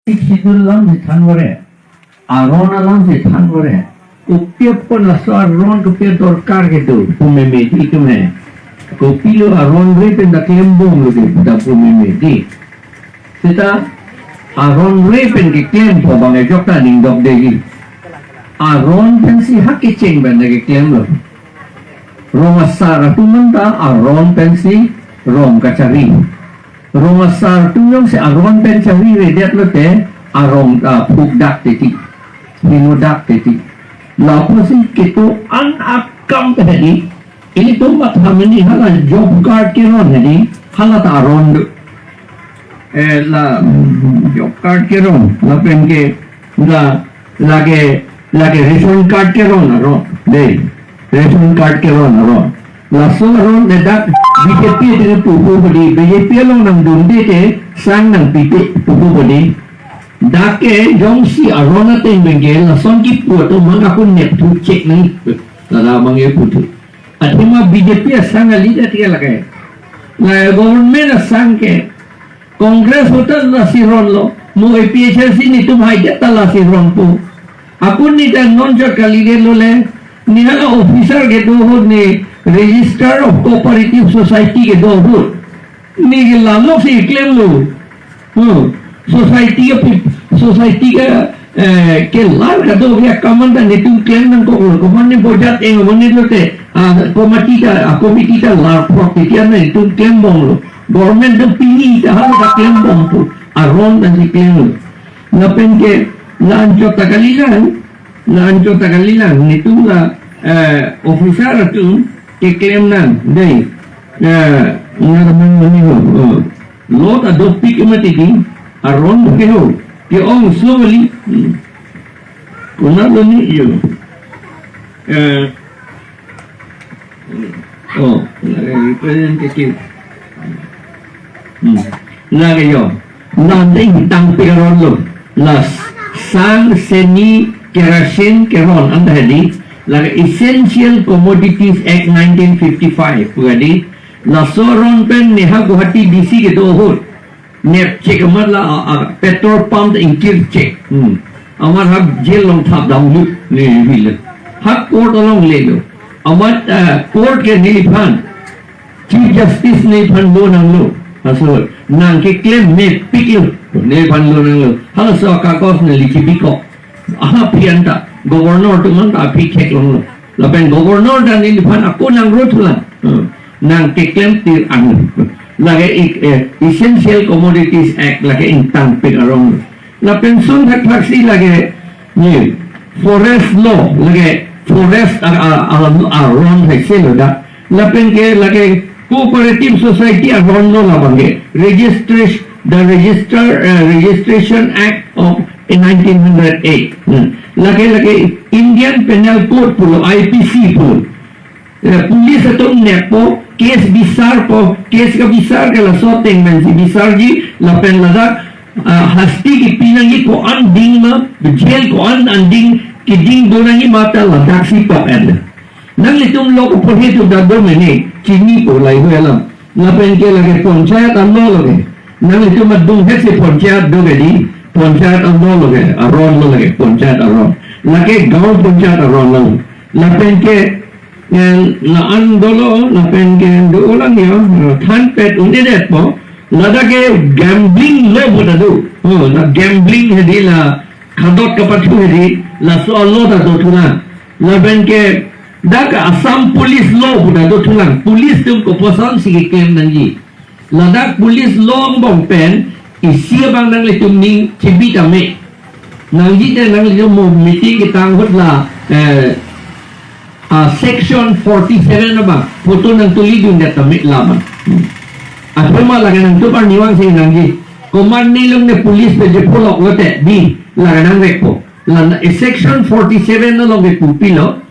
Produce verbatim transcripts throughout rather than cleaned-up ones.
Sixth Schedule alam si than vore, aron alam si than vore. Kopi apot laso aron kopi adorkar kedo pu meme di itum he. Kopilo aron re pen ta klembomlo di pu ta pu meme di. Seta aron re pen keklempo abang ajok ta ning dokde di. Aron pensi hak kecheng pen ta keklemlo. Rong asar atum anta aron pensi rong kachari. Rong asar atum jongsi aron pen chariredet lote arong ta phukdak titi, hinodak titi. Lapusi kedo-an akam pen hedi. Ilitum matha meni hala job card keron hedi, hala ta aron do. Eh, la, mm, job card keron, lapen ke la, lake, lake ration card keron aron, dei, ration card keron aron. Laso aron le dak B J P ateng pupo hedi, B J P along nangdunde te sang nangpipe pupo hedi. Dak ke jongsi aron ateng pen ke lason kipu atum mang akun nepthu chek nang, lada mang e puthu. Athema B J P asang kali dak ke lake. La government asang ke Congress ahut ta lasi ronlo, mo A P H L C netum haidet ta lasi ronpo. Akun ni ta non jot kalidet lo le, ni hala officer kedo ahut, ni Register of Cooperative Society kedo ahut, ni ke lamlok si klemlo. Hmm. Society ke pi-, society ke, eh, kelar kadokave akam anta netum klem nangkoklo. Komat ni bojat eng mane lote, ah, committee ta, ah, committee ta larphrok titi an netum klembomlo. Government do pini ta hala ta klembompo. Aron ta si klemlo. Lapen ke la anchot ta kalilang, la anchot ta kalilang, netum la, eh, officer atum keklem nang, dei. Eh, ngarman mani ho, oh. Lo ta dopik mati di, aron ke ho, ke-ong so kali. Hmm. Konatlo ni yo. Eh, oh, lake representative. Hmm. Lake yo. La dei tangpik aron lo. La sang, seni, kerosene keron anta hedi. Lake Essential Commodities Act nineteen fifty-five pu hedi. Laso aron pen neha Guwahati D C kedo ahut nepchek amat la, a, a, petrol pump ta ingkir chek. Hmm. Amat ha jail along thap damlu, ne, vile. Ha court along lelo. Amat, eh, court ke neliphan, Chief Justice neliphan lo nanglo. Laso, nang keklem mepiklo, neliphan lo nanglo. Halaso akagos neli kibikok. Aha aphi anta, governor atum anta aphi theklonglo. Lapen governor ta neliphan ako nang rothulang. Hmm. Nang keklem tir ang. Lake ik-, eh, Essential Commodities Act lake ingtangpik aron. Lapen sun thakthak si lake ni forest law, lake forest a, a, a, aron hai selo dak. Lapen ke lake cooperative society aron lo labang ke. Registration, the Register, eh, Registration Act of nineteen hundred eight. Hmm. Lake, lake Indian Penal Code pulo, I P C pulo. Eh, police atum neppo, case bisarpo, case kabisar ke laso ateng pensi bisarji, lapen ladak, ah, hasti kipi nangji, ko-an ding ma, jail ko-an an ding, keding do nangji ma ta ladak si pok en. Nanglitum lo koporhe atum ta do mene, chinipo lahai alam. Lapen ke lake panchayat an lo lake. Nanglitum adung het si panchayat do ke di, panchayat an lo lake, aron lo lake, panchayat aron. Lake gaon panchayat aron lo. Lapen ke, eh, la-an dolo, lapen ke do olang yo, eh, thanpet un-edetpo. Ladak ke gambling law pu ta do. Oh, la gambling hedi la khadot kapathu hedi, laso law ta dothulang. Lapen ke dak Assam Police law pu ta dothulang. Police atum koposon si keklem nangji. Ladak police law angbong pen isi abang nanglitum ning chibi tame. Nangji te nanglitum mo meeting ketang ahut la, eh, ah, section forty-seven abang photo nangtulidundet tame labang. Hmm. Athema lake nangtum arnivang si nangji. Komat nelong ne police pen chepholok lote di lake nangvekpo. La, eh, section forty-seven along ke kopilo.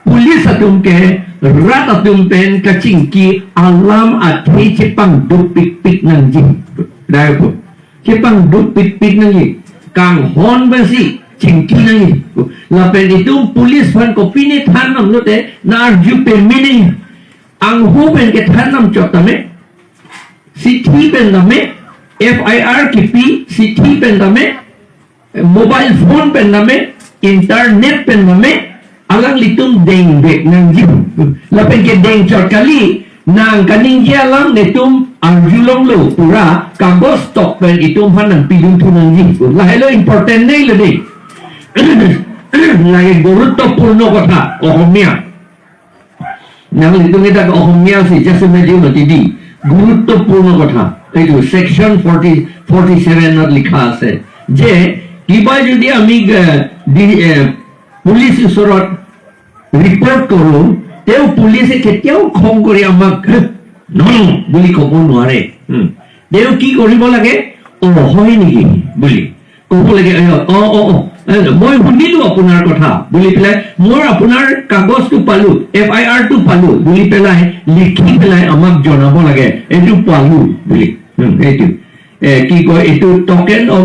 Police atum ke rat atum pen kachingki alam athe chepangduk pikpik nangji. Dai po. Chepangduk pikpik nangji. Kanghon pensi chingki nangji. Lapen itum police aphan kopine than nam lote na arju peme nangji. Angho pen kethan nam chot tame. Sithi pen tame, F I R kipi, sithi pen tame, mobile phone pen name, internet pen name, alanglitum dengvek nangji. Lapen kedeng chot kali, nang kaningje alam netum arjulonglo, pura kagos tok pen itum aphan nangpidun thu nangji. Lahelo important nelo dei. Lake গুৰুত্বপূৰ্ণ কথা, Asamiya. Nanglitum ke dak Ohomia si just imagine mati dei. গুৰুত্বপূৰ্ণ কথা. এইটো section forty, forty seven ত লিখা আছে যে কিবা যদি আমি, এ, দি-, এ, পুলিচ ওচৰত ৰিপৰ্ট কৰোঁ, তেওঁ পুলিচে কেতিয়াও খং কৰি আমাক "নহয়" বুলি ক'ব নোৱাৰে। হুম। তেওঁ কি কৰিব লাগে? "অ, হয় নেকি?" বুলি ক'ব লাগে, "অ, অ, অ, অ, এ, মই শুনিলো আপোনাৰ কথা" বুলি পেলাই, "মই আপোনাৰ কাগজটো পালো, এফ আই আৰটো পালো" বুলি পেলাই লিখি পেলাই আমাক জনাব লাগে, "এইটো পালো" বুলি। হুম, এইটো, এ, কি কয়, এইটো token of,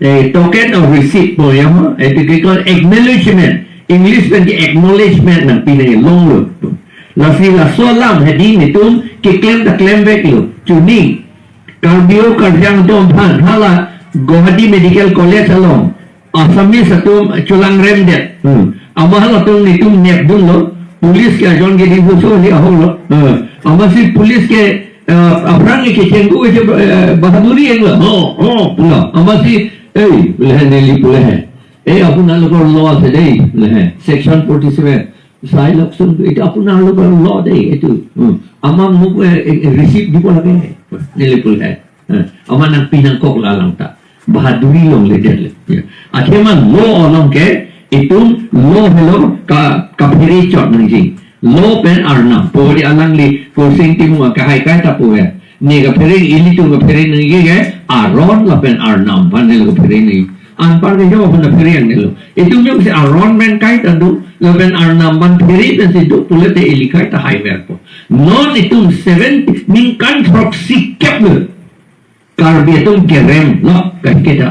A, token of receipt po ya, এইটো কি কয়, acknowledgement, English pen ke acknowledgement nangpi nanglonglo. Lasi laso alam hedi netum keklem ta klemveklo. Chuni Karbi o Karbi Anglong atum aphan hala Guwahati Medical College along Assamese atum cholangremdet. Hmm. Amat halatum netum nepdunlo. Police ke ajon ke di huso ni ahoklo. Hmm. Amatsi police ke, eh, aphrang ke kechengku ke, eh, bahaduri englo. Oh, oh, pulo. Amatsi, "Ei, বোলে হে, neli বোলে হে, এই আপোনালোকৰ law আছে দেই, বোলে হে, section forty seven।" চাই লওকচোন, এইটো আপোনালোকৰ law দেই, এইটো। উম, আমাক মোক, এ, এ, receipt দিব লাগে, neli pu le. এ, আমাৰ nangpi nangkok la lang ta. Bahaduri longledetlo. Ya. Athema law along ke, itum law helo ka, kaphere chot nangji. Law pen arnam. Pori alangli, Kursing Timung kahai kai ta pu ya. Ne kaphere, ilitum kaphere nangji ke, aron lapen arnam aphan neli kaphere nangji. Anpar ke jo aphan phere nangnelo. Itum jongsi aron pen kaita do, lapen arnam aphan phere pensi do pulote ili kaita haiverpo. Non itum seven, ningkan throksi kep lo Karbi atum keremlo kaiketa.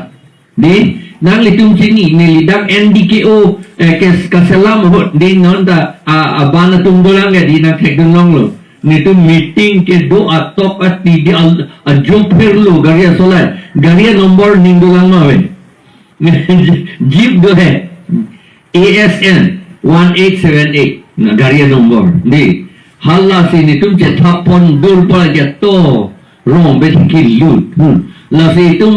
Dei, nanglitum chini, neli dak N D K O, eh, kes-, kaselam ahut, dei, non ta, a, aban atum dolang ya, dei, nangthekdunlonglo. Netum meeting kedo atok ati dei al-, ajo pherlo gari asolai. Gari number ning dolang ma ave. Jeep do he. A S N one eight seven eight. Na gari number. Dei. Halasi netum chethap pon dur pa jato rong bethiki lut. Hmm. Lasi itum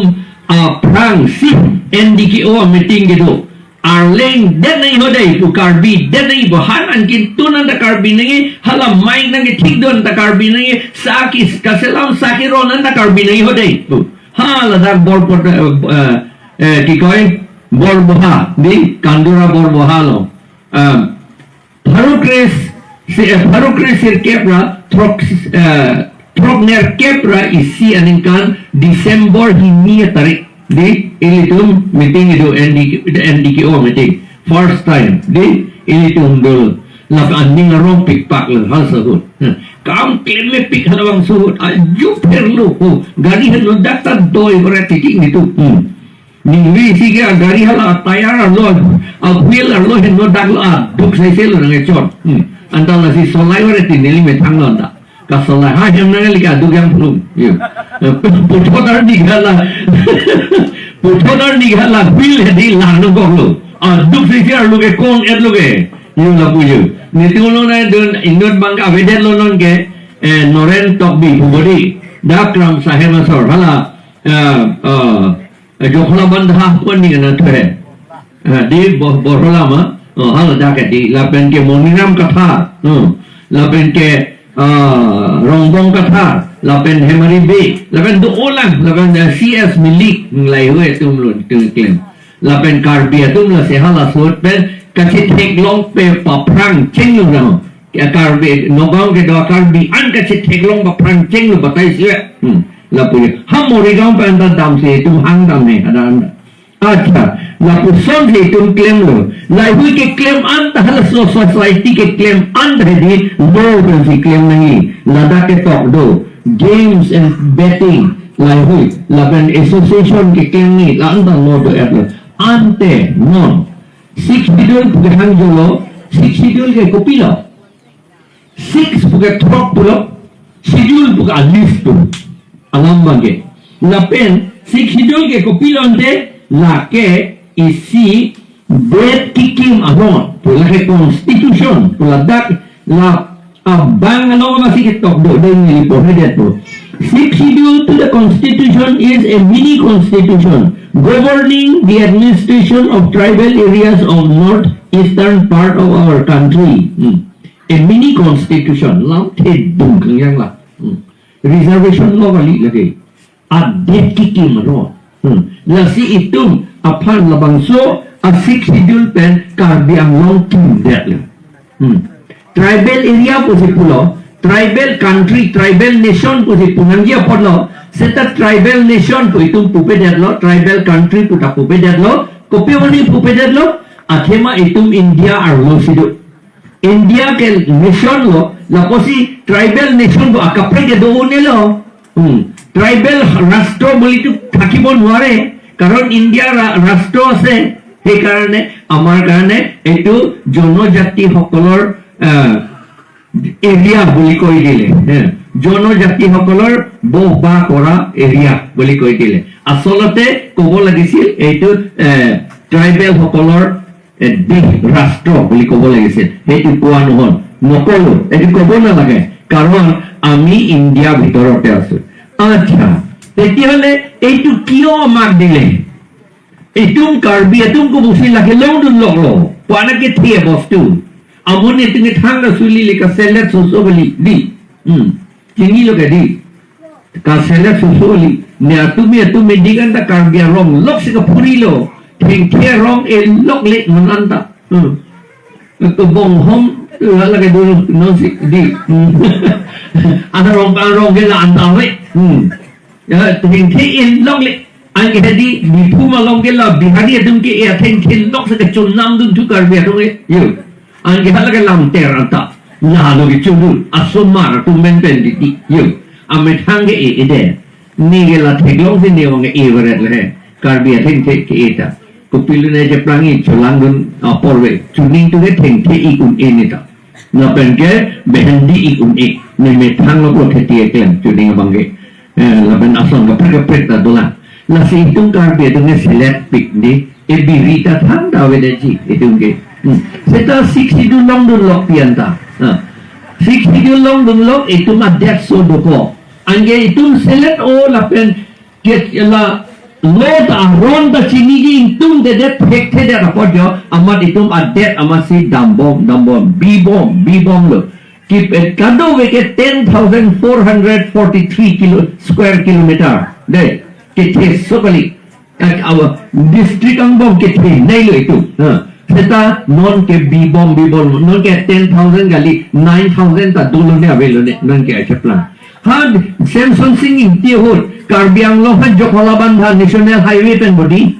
aphrangsi N D K O meeting kedo. Arleng det nangji ho dei pu, Karbi det nangji pu, han an kintun anta Karbi nangji, hala mic nangkethikdun anta Karbi nangji, sa ke kaselam sa keron anta Karbi nangji ho dei pu. Hala dak Borpot, eh, eh, eh, ki koi, Borboha, dei, Kandura Borboha along. Eh, pharo kre-, si, eh, pharo kresirkep ra throk, eh, throknerkep ra isi aningkan December hini atarik. Dei, ilitum meeting kedo N D K, N D K O meeting. First time. Dei, ilitum do. Lapen aning arong pikpak lo halaso ahut. Hmm. Kam klemmepik halabangso ahut. Ajo pherlo ho. Gari helo dak ta doi bore tiki netum. Hmm. Ningri si ke gari hala tyre arlo, a wheel arlo helo dak lo aduk saise lo nangkechot. Hmm. Anta lasi solai bore ti neli methang lo anta. Kasolai ha hem nangli ke aduk yang plum. Yo. Puthot arni gala. Puthot arni gala wheel hedi lang nangkoklo. Aduk saise arlo ke kon-etlo ke. Yo lapu yo. Netum lo na don inut bang avedetlo non ke, eh, Noren Tokbi pu bodi. Dak Kramsa hem asor hala, eh, eh, Jokhola bandha pon ni kana thre. Ah, dei Bo-, Borhola ma. Oh, hala dak dei. Lapen ke Moniram Kathar. Hmm. Lapen ke, ah, Rongbong Kathar. Lapen Hemari Bey. Lapen do-olang. Lapen, eh, C S Milik. Hmm, lahei atum lo, itum klem. Lapen Karbi atum lasi halaso ahut pen kachetheklong pe paphrang chenglo rang. Ya Karbi, Nagaon kedo Karbi an kachetheklong paphrang chenglo batai siya. Hmm. Lapu ya. Ha Morigaon pen anta damsi itum hang dam he, ada anta. Accha, lapusonsi itum klemlo. Lahei keklem anta halaso society keklem anta hedi law pensi klem nangji. Ladak ketok do. Games and betting. Lahei. Lapen association keklem nangji. La anta law do-etlo. Ante non. Sixth Schedule pu ke hang jolo. Sixth Schedule ke kopilo? Six pu ke throk pulo, schedule pu ke a list pu. Alam abang ke. Lapen Sixth Schedule ke kopilo ante, lake isi det kekim ahon pu lake constitution pu ladak la abang along masi ketok do dei neli porhe detpo. Sixth Schedule to the Constitution is a mini constitution governing the administration of tribal areas of northeastern part of our country. Hmm. A mini constitution, lamthe dungkang yang la. Hmm. Reservation law kali lake. Adet kekim ahon. Hmm. Lasi itum aphan labangso a Sixth Schedule pen Karbi Anglong kimdetlo. Hmm. Tribal area pusi pulo, tribal country, tribal nation pusi pu nangji apotlo, seta tribal nation pu itum pupedetlo, tribal country pu ta pupedetlo, kopi mane pupedetlo, athema itum India arlo si do. India ke nation lo, lapusi tribal nation bo akaprek ke do-unelo. Hmm. Tribal rastro buli tu thakibo nware, karon India ra-, rastro ase, সেইকাৰণে আমাৰ কাৰণে এইটো জনজাতিসকলৰ, আহ, এৰিয়া বুলি কৈ দিলে, হে, জনজাতিসকলৰ বসবাস কৰা এৰিয়া বুলি কৈ দিলে। আচলতে ক'ব লাগিছিল এইটো, এ, ট্ৰাইবেলসকলৰ, এ, দেশ, ৰাষ্ট্ৰ বুলি ক'ব লাগিছিল। সেইটো কোৱা নহ'ল, নক'লো, এইটো ক'ব নালাগে, কাৰণ আমি ইণ্ডিয়াৰ ভিতৰতে আছো। আচ্ছা, তেতিয়াহ'লে এইটো কিয় আমাক দিলে? Itum Karbi atum kopusi lake longdunloklo. Pu-an akethe bostu. Amun itum kethang ta suli le kaselet soso kali dei. Hmm. Chinilo ke dei. Kaselet soso kali. Ne atum atum medikan ta Karbi arong lok si kaphurilo. Thengthe arong elok le non anta. Hmm. Kebonghom la lake dulu non si dei. Hmm. Arong arong ke la anta we. Hmm. Ya, thengthe elok le. Anke hadi Diphu malom ke la Bihari atum ke e athengthe lok si kechonamdun thu Karbi atum ke. Yo. Anke hala ke lamter anta. Lalo kechondun. Asomar atum pen pen dei. Yo. Amethang ke e-e det. Ne ke la theklong si ne abang ke e-e ret le. Karbi athengthe ke-e ta. Kopilo ne cheplang-i cholangdun apor ve. Chuning tu ke thengthe ik un-e ne ta. Lapen ke behendi ik un-e, ne methang lo ko kheti eklem, chuning abang ke. Eh, lapen ason kaprek kaprek ta dolang. Lasi itum Karbi atum ke selet pik dei, e biri ta thangta avedetji, itum ke. Hmm. Seta Sixth Schedule longdunlok pi anta. Ha. Sixth Schedule longdunlok, itum adet so dokok. Anke itum selet-o lapen ke la lo ta aron ta chiniji, itum det det thekthedet apot jo, amat itum adet amatsi dambom, dambom, bibom, bibomlo. Kip-, eh, kadokave ke ten thousand four hundred forty-three kilo, square kilometer. Dei, kethe so kali. Ak-, awa, district angbong kethenei lo itum. Ha. Seta non ke bibom, bibom, non ke ten thousand kali, nine thousand ta dolo ne avelo ne, non ke acheplang. Ha, Semson Sing Ingti ahut, Karbi Anglong ha Jakhalabandha National Highway pen bo dei.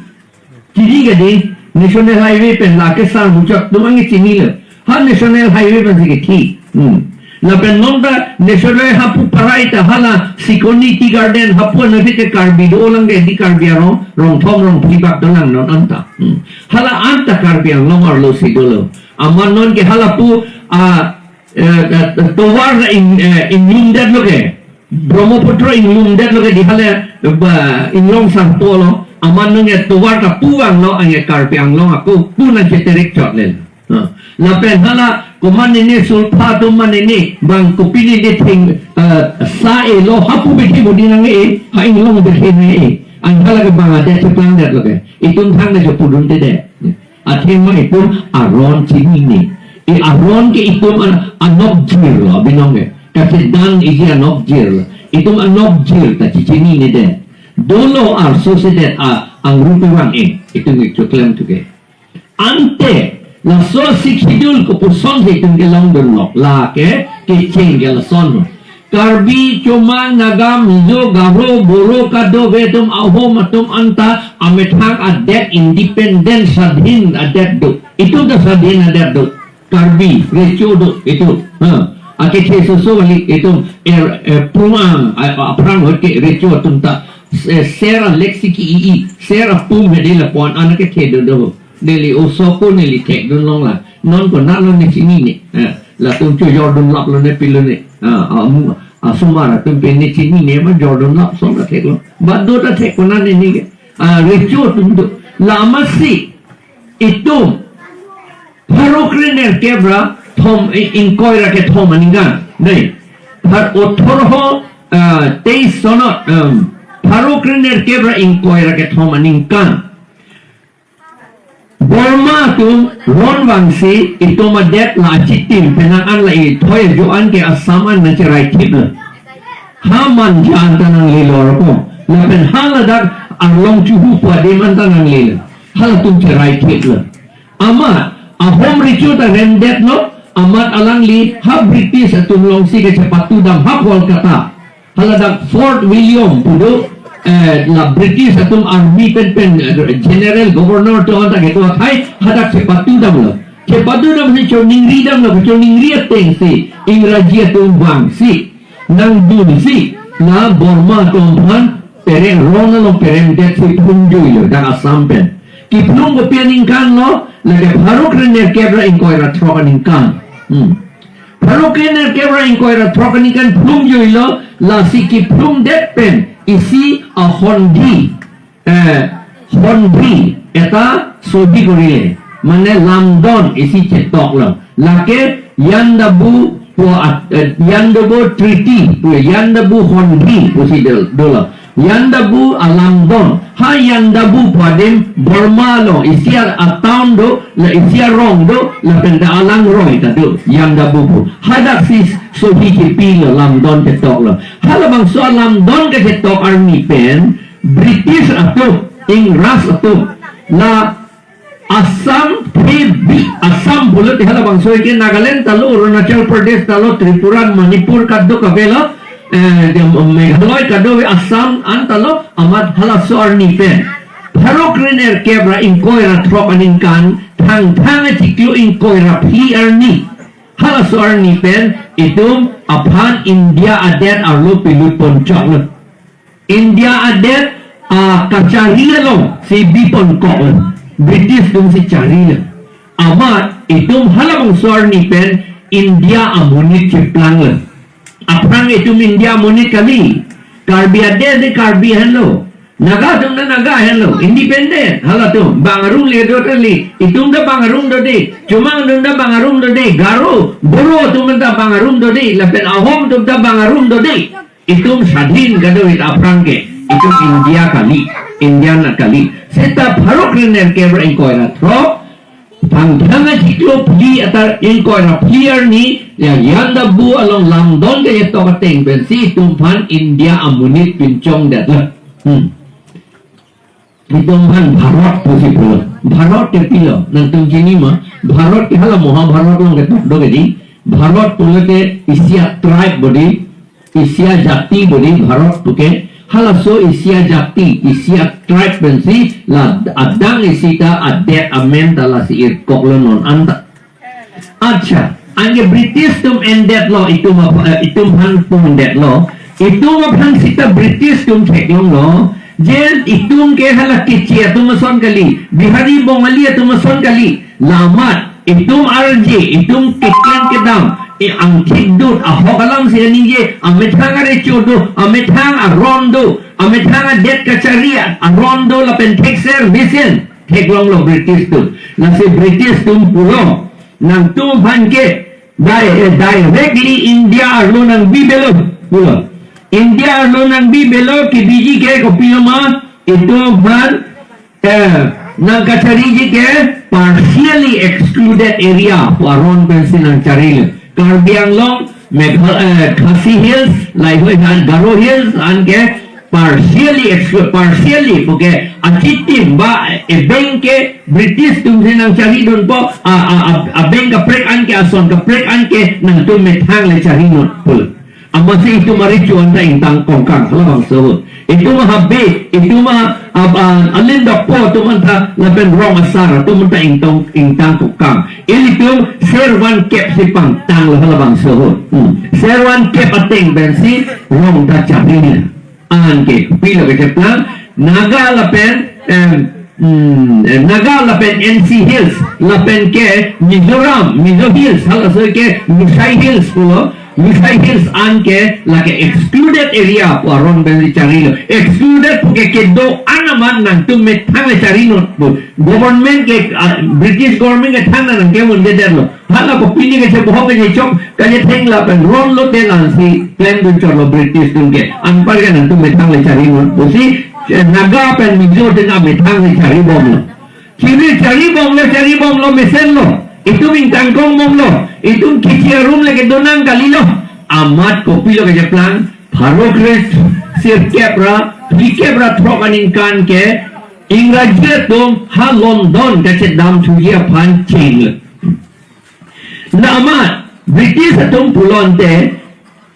Chini ke dei, National Highway pen lake sang muchot atum anke chinilo. Ha National Highway pen si kethi. Hmm. Lapen non ta National Highway hapu parai ta hala Sikoni Tea Garden hapu anke ke Karbi dolang ke dei, Karbi arong, rong thom rong phli bak dolang non anta. Hmm. Hala anta Karbi Anglong arlo si dolo. Amat non ke hala pu, ah, eh, eh, tovar na in, eh, inglumdetlo ke. Brahmaputra inglumdetlo ke dei, hala ba inglong sarpo lo. Amat non ke tovar ta pu vanglo, anke Karbi Anglong ako pu nangcheterek chot le. Ha. Lapen hala komat nene sulpha atum mane ne bang kopine de theng, eh, sa e lo hapu bete bo dei nang e, ha inglong bete nang e. An hala ke bang adet cheplangdetlo ke. Itum thang ne chepudunde det. Athema itum aron chinine. E aron ke itum an-, anokjirlo binong ke. Kachedan iji anokjirlo. Itum anokjir ta chechinine det. Dolo arso si det a angrupi vang e. Itum ik choklem tu ke. Ante, laso Sixth Schedule kopuson si itum ke longdunlok. Lake, kecheng ke lason. Karbi, Chomang, Naga, Mizo, Garo, Boro, kadokave atum, Ahom atum anta, amethang adet independent swadhin adet do. Itum ta swadhin adet do. Karbi, recho do, itum. Ha. Akethe soso kali, itum, er, er, prumang, a, a, aphrang ahut ke recho atum ta, eh, ser alek si ki-i-i, ser apum hedi lapu-an an akethe do do. Neli oso ko neli thekdunlong la. Non konatlo ne chinine. Eh, latum chojordunlaplo ne pilo ne. Ah, amu, asomar atum pen ne chinine ma jordunlap son ta theklo. Bado ta thek konat ne ne ke. Ah, recho atum do. La amatsi, Itum pharo krenerkep ra thom, i-, ingkoi ra kethom aningkan. Dei. Phar othorho, ah, teis sonot, em, pharo krenerkep ra ingkoi ra kethom aningkan Burma atum ron vangsi itum adet la achitim penang an la ithoi ajo an ke Assam an nangcherai thip lo. Ha Manja anta nanglelo ko. Lapen ha ladak Arlong Chuhu pu adim anta nanglelo. Halatum cherai thip lo. Amat Ahom Recho ta remdet lo. Amat alangli ha British atum alongsi kachepatudam ha Kolkata. Haladak Fort William pu do, eh, la British atum army pen pen, eh, general governor atum anta kedo akhai hadak chepatudam lo. Chepatudam si choningri dam lo, choningri ateng si Ingraji atum vangsi nangdunsi la Burma atum aphan pereng, ron along perengdet si phlungjuilo dak Assam pen. Kephlung kopi aningkan lo, lake pharo krenerkep ra ingkoi ra throk aningkan. Hmm. Pharo krenerkep ra ingkoi ra throk aningkan phlungjuilo, lasi kephlungdet pen isi ahonbi, eh, honbi eta sobi korile, mane lamdon isi chetok lo. Lake Yandabu pu at-, eh, Yandabu Treaty pu, Yandabu Honbi pusi do, dolo. Yandabu alamdon. Ha Yandabu pu adim Burma along, isi a-, atown do, la isi arong do, lapen ta alangroi ta do, Yandabu pu. Hadak si sobi kepilo, lamdon ketok lo. Halabangso alamdon ketok arni pen, British atum, Ingras atum, la Assam, P B, Assam pulote halabangso ke Nagaland ta lo, Arunachal Pradesh ta lo, Tripura, Manipur kadokave lo, eh, de Meghalaya kadokave, Assam anta lo, amat halaso arni pen pharo krenerkep ra ingkoi ra throk aningkan, Thangthang achiklo ingkoi ra phli arni, halaso arni pen itum aphan India adet arlo pilut ponchok lo. India adet, ah, kachari along si bi ponkok lo. British atum si chari lo. Amat itum halabangso arni pen India amonit cheplang lo. Aphrang itum India amonit kali. Karbi adet de Karbi henlo. Naga atum ta Naga henlo. Independent. Halatum bang arum le do kali. Itum ta bang arum do de. Chomang atum ta bang arum do de. Garo, Boro atum ta bang arum do de. Lapen Ahom atum ta bang arum do de. Itum swadhin kadokave aphrang ke, itum India kali, Indian kali. Seta pharo krenerkep ra ingkoi ra throk, Thangthang achiklo phli atar ingkoi ra phli arni, ya Yandabu along lamdon ketok ateng pensi itum aphan India amonit pinchongdet lo. Hmm. Itum aphan Bharat pusi pulo. Bharat ke pilo, nangtum chini ma? Bharat ke hala Mahabharat along ketok do kedi. Bharat pulote isi a-tribe bodi, isi ajati bodi, Bharat puke. Halaso isi ajati, isi a-tribe pensi la adang isi ta adet amen ta lasi irkok lo non anta. Accha, anke British atum endet lo, itum ap-, eh, itum aphan pondet lo, itum aphan seta British atum theklong lo, je itum ke hala Keche atum ason kali, Bihari Bongali atum ason kali, la amat itum arje, itum keklem kedam, e angthik dut, ahok alam si aningje, amethang arecho do, amethang aron do, amethang adet kachari aron do, lapen thekser mesen theklong lo British atum. Lasi British atum pulo, nangtum aphan ke di-, eh, directly India arlo nangbi belo pulo. India arlo nangbi belo, kebiji ke kopilo ma, itum aphan, eh, nangkachariji ke partially excluded area pu aron pensi nangcharilo. Karbi Anglong, Megha-, eh, Khasi Hills, lahei aphan Garo Hills, anke partially exclu-, partially puke achitim ba ebeng ke British atum si nangcharidunpo, a, a, a, abeng kaprek anke, ason kaprek anke nangtum methang le charidun pulo. Amatsi itum arecho anta ingtang kongkang halabangso. Itum ahabe, itum a, a, a, alindokpo atum anta lapen rong asar atum anta ingtang, ingtang kongkang. Ilitum servan kep si pangtang lo halabangso. Hmm. Servan kep ateng pensi rong ta chapri ni. Anke pilo kecheplang, Naga lapen, em, hmm, eh, Naga lapen N C Hills, lapen ke Mizoram, Mizo Hills, halaso ke Nushai Hills pulo, Lushai Hills an ke lake excluded area pu aron pen charilo. Excluded pu ke kedo-an amat nangtum methang le chari non pu. Government ke, ah, British government ke thangnat nangkemun ke detlo. Hala kopine kachebohong kachechok kachetheng lapen ronlote lasi klemdun chotlo British atum ke. Anpar ke nangtum methang le chari non pusi, eh, Naga pen Mizo atum amethang le charibomlo. Chiri charibomlo, charibomlo mesenlo. Itum ingtangkong bomlo. Itum kichi arum le kedo nang kalilo. Amat kopilo kacheplang. Pharo kre sirkep ra, phlikep ra throk aningkan ke Ingraji atum ha London kachedam thuji aphan chenglo. La amat British atum pulote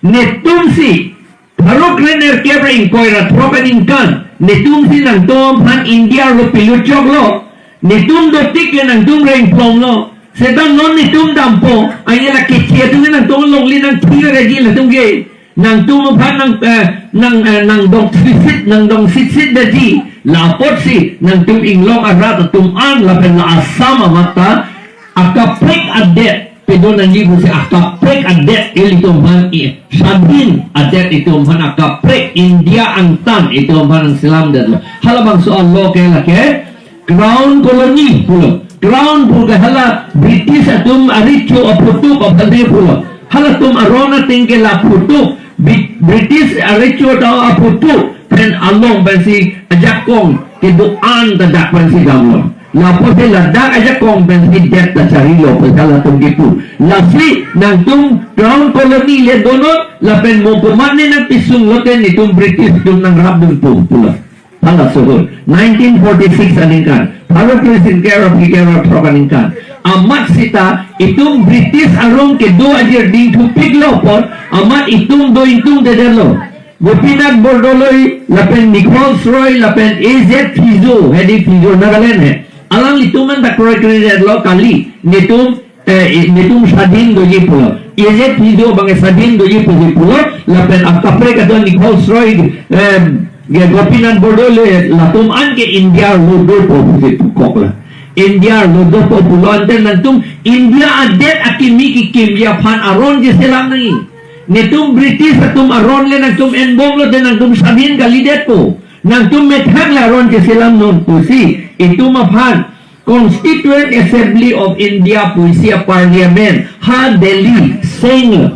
netumsi pharo kre nerkep ra ingkoi ra throk aningkan netumsi nangtum aphan India arlo pilut choklo. Netum dotik ke nangtum rengplomlo. Seta non netum dampo. Anya la kichi atum nangtum longle nangthir reji latum ke. Nangtum aphan nang, eh, nang, eh, nangdong sitsit, nangdong sitsit detji. La apotsi nangtum inglong arat atum an lapen la Assam amat ta akaprek adet pedo nangji pusi akaprek adet ilitum aphan i, swadhin adet itum aphan akaprek India angtan itum aphan nangselam detlo. Halabangso alo ke lake Crown Colony pulo. Crown pu ke hala British atum arecho aphutup aphan de pulo. Halatum aron ateng ke la aphutup, Bri-, British arecho ta aphutup pen along pensi ajakong kedo-an ta dak pensi damlo. Lapusi ladak ajakong pensi det ta charilo pu halatum kipu. Lasi nangtum Crown Colony le donon lapen mo komatne nangpisung lote netum British atum nangrapdun pu pulo. Hala sohor, nineteen forty-six aningkan, pharo kre sirkep ra phlikep ra throk aningkan. Amat seta itum British aron kedo ajir dingthupiklo apot, amat itum do ingtungdedetlo. Gopinath Bordoloi, lapen Nichols Roy, lapen A Z Phizo, hedi Phizo Nagaland he. Alanglitum an ta kroikredetlo kali, netum eh, i-, netum swadhin doji pulo. A Z Phizo abang swadhin doji puji pulo, lapen akaprek atum Nichols Roy, eh, ke Gopinath Bordoloi, latum an ke India arlo dopo puji pukok la. India arlo dopo pulo ante nangtum India adet akimi kekimji aphan aron cheselam nangji. Netum British atum aron le nangtum enbomlote nangtum swadhin kalidetpo. Nangtum methang le aron cheselam non pusi, itum aphan Constituent Assembly of India pu isi a-parliament ha Delhi senglo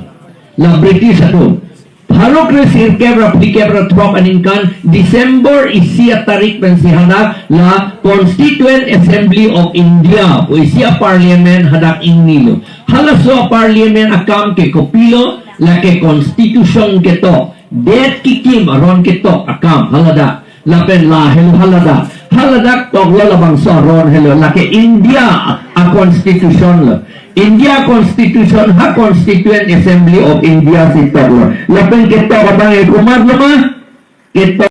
la British atum. Pharo kre sirkep ra phlikep ra throk aningkan December isi atarik pensi hadak la Constituent Assembly of India pu isi a-parliament hadak ingnilo. Halaso a-parliament akam ke kopilo, lake constitution ketok, det kikim aron ketok akam haladak. Lapen la helo haladak. Haladak toklo labangso aron helo lake India a-constitution lo. India constitution ha Constituent Assembly of India si toklo. Lapen ketok abang e komatlo ma? Ketok